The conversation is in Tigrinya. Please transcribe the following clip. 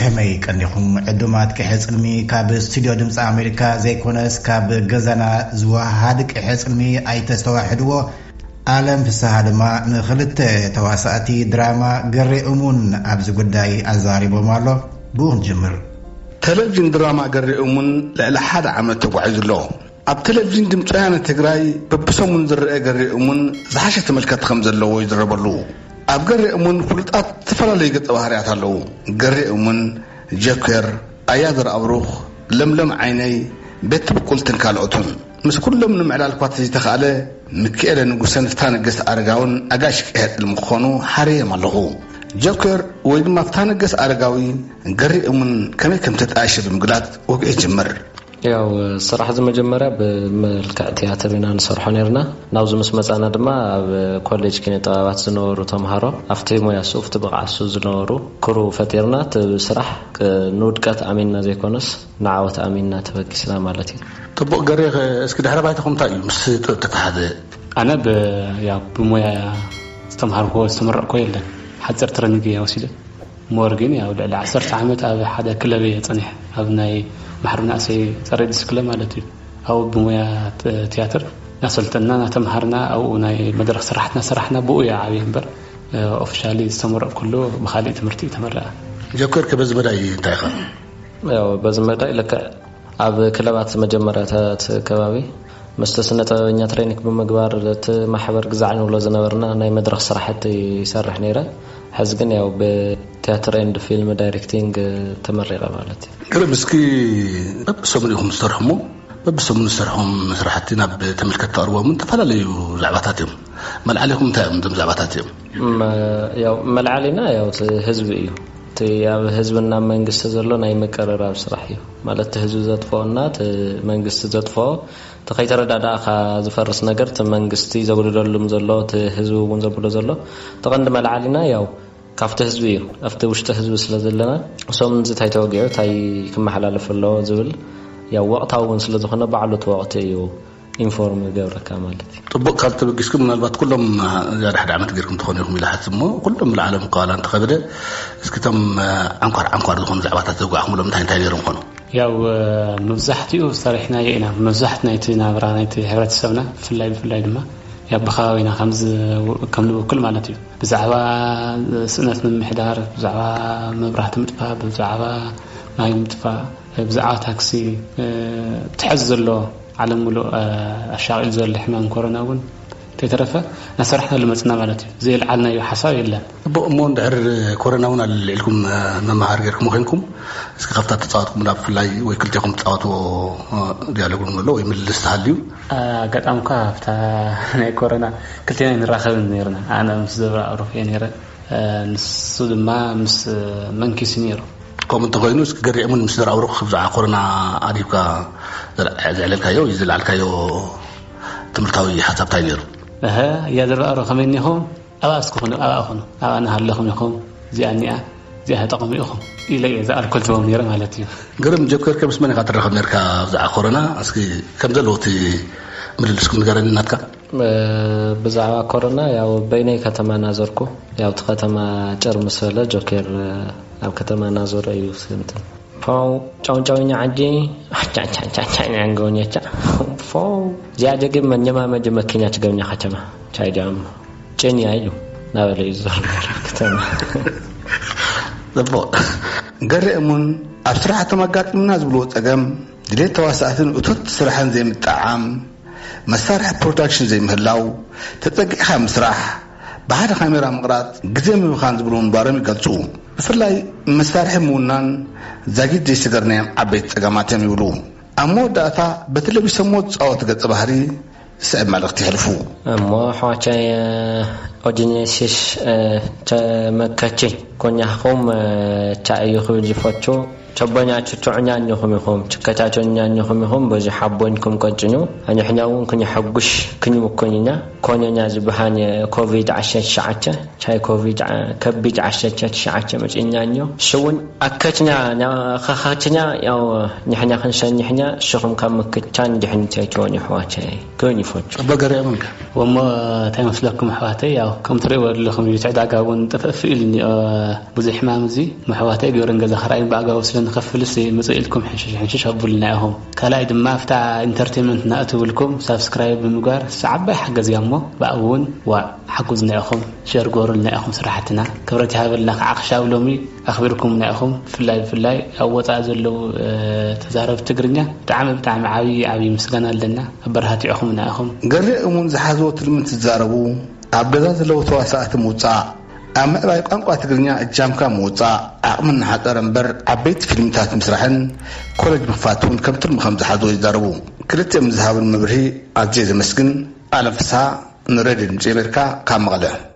ከመይ ቀኒኹም ዕዱማት? ቅሐ ጽልሚ ካብ ስቱድዮ ድምፂ ኣሜሪካ ዘይኮነስ ካብ ገዛና ዝወሃድ ቅሐ ጽልሚ ኣይተስተዋሕድዎ። ኣለም ፍስሃ ድማ ንኽልተ ተዋሳእቲ ድራማ ገሬ እሙን ኣብዚ ጉዳይ ኣዛሪቦም ኣሎ። ብኡ ክንጅምር። ቴሌቪዥን ድራማ ገሬ እሙን ልዕሊ ሓደ ዓመት ተጓዒዙ ኣሎ። ኣብ ቴሌቪዥን ድምፂ ወያነ ትግራይ በብሰሙን ዝረአ ገሬ እሙን ዝሓሸ ተመልከቲ ከም ዘለዎ ይዝረበሉ። ኣብ ገሬ እሙን ፍሉጣት ዝተፈላለዩ ገፀ ባህርያት ኣለዉ። ገሬ እሙን፣ ጀኩር፣ ኣያ ዘርኣብሩኽ፣ ለምለም ዓይነይ፣ ቤት ትብቁልትን ካልኦትን። ምስ ኩሎም ንምዕላል እኳ ተዘይተኻእለ፣ ምክኤለ ንጉሰን ፍትሃ ነገስት ኣረጋውን ኣጋሽ ቅሄ ጽልሚ ክኾኑ ሓርየም ኣለኹ። ጆከር ወይ ድማ ፍትሃ ነገስት ኣረጋዊ ገሪ እሙን ከመይ ከም ተጣየሸ ብምግላጽ ወግዒ ይጅምር። ያው ስራሕ እዚ መጀመርያ ብመልክዕ ትያትር ኢና ንሰርሖ ነርና። ናብዚ ምስ መጻና ድማ ኣብ ኮሌጅ ኪነ ጥበባት ዝነበሩ ተምሃሮ ኣብቲ ሞያ ሱ፣ ኣብቲ ብቕዓት ሱ ዝነበሩ ክሩ ፈጢርና እቲ ስራሕ ቅ-፣ ንውድቀት ኣሚንና ዘይኮነስ ንዓወት ኣሚንና ተበጊስና ማለት እዩ። ጥቡቕ ገሬ፣ እስኪ ድሕረ ባይታኹም እንታይ እዩ ምስ ጥበብ ተተሓዘ? ኣነ ብ-፣ ያው ብሞያ ዝተምሃርኩዎ ዝተመረቕኩዎ የለን። ሓፂር ትረኒግ እየ ወሲደ። ሞር ግን ያው ልዕሊ ዓሰርተ ዓመት ኣብ ሓደ ክለብ እየ ፀኒሐ። ኣብ ናይ ማሕበር መናእሰይ ፀረ ኤድስ ክለብ ማለት እዩ። ኣብኡ ብሞያ ት-፣ ትያትር እናሰልጠና እናተምሃርና ኣብኡ ናይ መድረኽ ስራሕትና ሰራሕና ብኡ እየ ዓብየ እምበር፣ እ፣ ኦፊሻሊ ዝተመረቕኩሉ ብካሊእ ትምህርቲ እዩ ተመረቐ። ጆከር ከ በዚ መዳይ እንታይ ኢኻ? ያው በዚ መዳይ ልክዕ ኣብ ክለባት መጀመርያታት ከባቢ ምስቲ ስነ ጥበበኛ ትሬኒንግ ብምግባር እቲ ማሕበር ግዛዕ ንብሎ ዝነበርና ናይ መድረኽ ስራሕቲ ይሰርሕ ነይረ። ሕዚ ግን ያው ብቲያትር ኤንድ ፊልም ዳይሬክቲንግ ተመሪቐ ማለት እዩ። ግርም፣ እስኪ በብሰሙን ኢኹም ትሰርሑ እሞ በብሰሙን ዝሰርሖም ስራሕቲ ናብ ተመልከትቲ ተቕርቦምን ዝተፈላለዩ ዛዕባታት እዮም። መልዓሊኹም እንታይ እዮም እዞም ዛዕባታት እዮም? መ-፣ ያው መልዓሊና ያው እቲ ህዝቢ እዩ። እቲ ኣብ ህዝብና መንግስቲ ዘሎ ናይ ምቅርራብ ስራሕ እዩ። ማለት እቲ ህዝቢ ዘጥፍኦና እቲ መንግስቲ ዘጥፍኦ፣ እቲ ከይተረዳዳእካ ዝፈርስ ነገር እቲ መንግስቲ ዘጉድለሉም ዘሎ፣ እቲ ህዝቢ እውን ዘብሎ ዘሎ፣ እቲ ቀንዲ መልዓሊና ያው ካብቲ ህዝቢ እዩ። ኣብቲ ውሽጢ ህዝቢ ስለ ዘለና፣ እሶም እዚ እንታይ ተወጊዑ እንታይ ክመሓላለፍ ኣለዎ ዝብል ያው ወቕታዊ እውን ስለ ዝኾነ ባዕሉ እቲ ወቕቲ እዩ ኢንፎርም ዝገብረካ ማለት እዩ። ጥቡቕ፣ ካብ ተበጊስኩም ምናልባት ኩሎም፣ እ፣ ዝያዳ ሓደ ዓመት ጌርኩም ትኾኑ ኢኹም ኢለ ሓስብ እሞ፣ ኩሎም ብልዓሎም ከዋላ እንተኸበደ፣ እስኪ እቶም፣ እ፣ ዓንኳር ዓንኳር ዝኾኑ ዛዕባታት ዘውጋዕኩምሎም እንታይ እንታይ ነይሮም ኮኑ? ያው፣ እ፣ መብዛሕትኡ ሰሪሕናዮ ኢና። መብዛሕት ናይቲ ናብራ ናይቲ ሕብረተሰብና ብፍላይ ብፍላይ ድማ ያው ብከባቢና ከም ዝ-፣ ከም ንውክል ማለት እዩ። ብዛዕባ ስእነት ምምሕዳር፣ ብዛዕባ መብራህቲ ምጥፋእ፣ ብዛዕባ ማይ ምጥፋእ፣ ብዛዕባ ታክሲ፣ እ፣ ትሕዝ ዘሎ ዓለም ሙሉእ፣ እ፣ ኣሻቒሉ ዘሎ ሕማም ኮሮና እውን እንተይተረፈ እናሰራሕናሉ መፅና ማለት እዩ። ዘየልዓልናዮ ሓሳብ የለን። እሞ እንድሕር ኮሮና እውን ኣልዒልኩም፣ እ፣ መመሃር ጌርኩም ኮይንኩም፣ እስኪ ካብታ ተፃወትኩም ናብ ብፍላይ ወይ ክልቴኹም ትፃወትዎ፣ እ፣ ዲያሎግ እውን ኣሎ ወይ ምልልስ ተሃልዩ? ኣጋጣሚ እኳ ኣብታ ናይ ኮሮና ክልቴና ንራኸብን ነይርና። ኣነ ምስ ዘብራ ኣሩፍ እየ ነይረ። እ፣ ንሱ ድማ ምስ መንኪ ሲ ነይሩ። ከምኡ እንተኾይኑ፣ እስኪ ገሪዕሙን ምስ ዘርኣብሩኽ ብዛዕባ ኮሮና ኣድሂብካ ዘል-፣ ዘዕለልካዮ ወይ ዝለዓልካዮ ትምህርታዊ ሓሳብ እንታይ ነይሩ? እሀ፣ እያ ዘርኣብሩኽ ከመይ እኒኹም? ኣብኣ እስኪ ኹኑ፣ ኣብኣ ኹኑ፣ ኣብኣ እናሃለኹም ኢኹም፣ እዚኣ እኒኣ፣ እዚኣ ተጠቐሙ ኢኹም ኢለ እየ ዝኣልኮል ትቦም ነይረ ማለት እዩ። ግርም፣ ጀኮርከ ምስ መን ኢኻ ትራኸብ ነርካ ብዛዕባ ኮሮና? እስኪ ከም ዘለዎ እቲ ምልልስኩም ንገረኒ ናትካ። እ፣ ብዛዕባ ኮሮና ያው በይነይ ከተማ ናዘርኩ። ያው እቲ ከተማ ጭር ምስ በለ ጆኬር፣ እ፣ ኣብ ከተማ ናዞረ እዩ ስንትን። ፋው ጫውጫውኛ ዓጂ ዓጫጫጫጫ ዓንገውኛቻ። ፋው እዚኣ ጀግብ መኘማ መጀ መኪኛ ችገብኛ ከተማ ቻይዳም ጨኒ ኣይሉ ናበለ እዩ ዝዞር ነይሩ ከተማ። ጽቡቕ። ገሬ እሙን ኣብ ስራሕቶም ኣጋጢምና ዝብልዎ ጸገም ድሌት ተዋሳእትን እቶት ስራሕን ዘይምጥዓም፣ መሳርሒ ፕሮዳክሽን ዘይምህላው፣ ተጸጊዕካ ምስራሕ፣ ብሓደ ካሜራ ምቕራጽ፣ ግዜ ምብኻን ዝብሉ ምንባሮም ይገልጹ። ብፍላይ መሳርሒ ምውናን ዛጊድ ዘይሰገርናዮም ዓበይቲ ጸገማት እዮም ይብሉ። ኣብ መወዳእታ በቲ ለቢሶምዎ ዝጻወቱ ገጸ ባህሪ ዝስዕብ መልእኽቲ የሕልፉ። እሞ ኣሕዋቻይ፣ ኦጂኔሲስ፣ እ፣ ተመከቺ ኮኛኹም፣ እ፣ ቻ እዩ ክብል ዝፈቱ። ቸቦኛቹ ቶዕኛኝኹም ኢኹም፣ ችከቻቶኛኝኹም ኢኹም፣ በዚ ሓቦኝኩም ቀጭኙ። ኣኛሕኛ እውን ክንሐጉሽ ክንምኮኝኛ። ኮኛኛ ዝበሃን ኮቪድ ዓሰርተ ትሽዓተ፣ ቻይ ኮቪድ ዓ-፣ ከቢድ ዓሰርተ ትሽዓተ መጽኛኞ። ሽውን ኣከችኛ፣ ኛ-፣ ኸኸችኛ፣ ያው፣ ኛሕኛ ክንሸኝሕኛ፣ ሽኹም ካብ ምክቻን ድሕን ቻይ ትሆን ይሕዋቸይ። ክን ይፈቱ። ጽቡቅ ገሪኦም እንካ። ወሞ እንታይ መስለኩም ኣሕዋተይ? ያው ከም ትርእይዎ ዘለኹም እዩ፣ እቲ ዕዳጋ እውን ጥፍእፍ ኢሉ እኒኦ። ብዙሕ ሕማም እዚ መሕዋተይ ገይረን ገዛ ክርኣዩ ብኣጋቡ ስለ ንኸፍልስ መፅእ ኢልኩም ሕንሽሽ ሕንሽሽ ኣቡልና ኢኹም። ካልኣይ ድማ ኣብታ ኢንተርቴንመንት ናእትውልኩም ሳብስክራይብ ብምግባር እሳ ዓባይ ሓገዝ እያ እሞ ብኣኡ እውን ዋ ሓጉዝና ኢኹም፣ ሸር ጎሩልና ኢኹም ስራሕትና። ክብረት ይሃበልና ከዓ ክሻብ ሎሚ ኣኽቢርኩምና ኢኹም። ብፍላይ ብፍላይ ኣብ ወፃኢ ዘለዉ ተዛረብ ትግርኛ ብጣዕሚ ብጣዕሚ ዓብዪ ዓብዪ ምስጋና ኣለና። ኣበረታቲዕኹምና ኢኹም። ገለ እሙን ዝሓዝዎ ትልሚ እንትዛረቡ ኣብ ገዛ ዘለዉ ተዋሳእቲ ምውጻእ፣ ኣብ ምዕባይ ቋንቋ ትግርኛ እጃምካ ምውጻእ፣ ዓቕሚ እናሓጸረ እምበር ዓበይቲ ፊልምታት ምስራሕን ኮለጅ ምኽፋት እውን ከም ትልሚ ከም ዝሓዝዎ ይዛረቡ። ክልቲኦም ዝሃቡን መብርሂ ኣዝየ ዘመስግን። ኣለም ፍስሃ ንሬድዮ ድምጺ ኣሜሪካ ካብ መቐለ።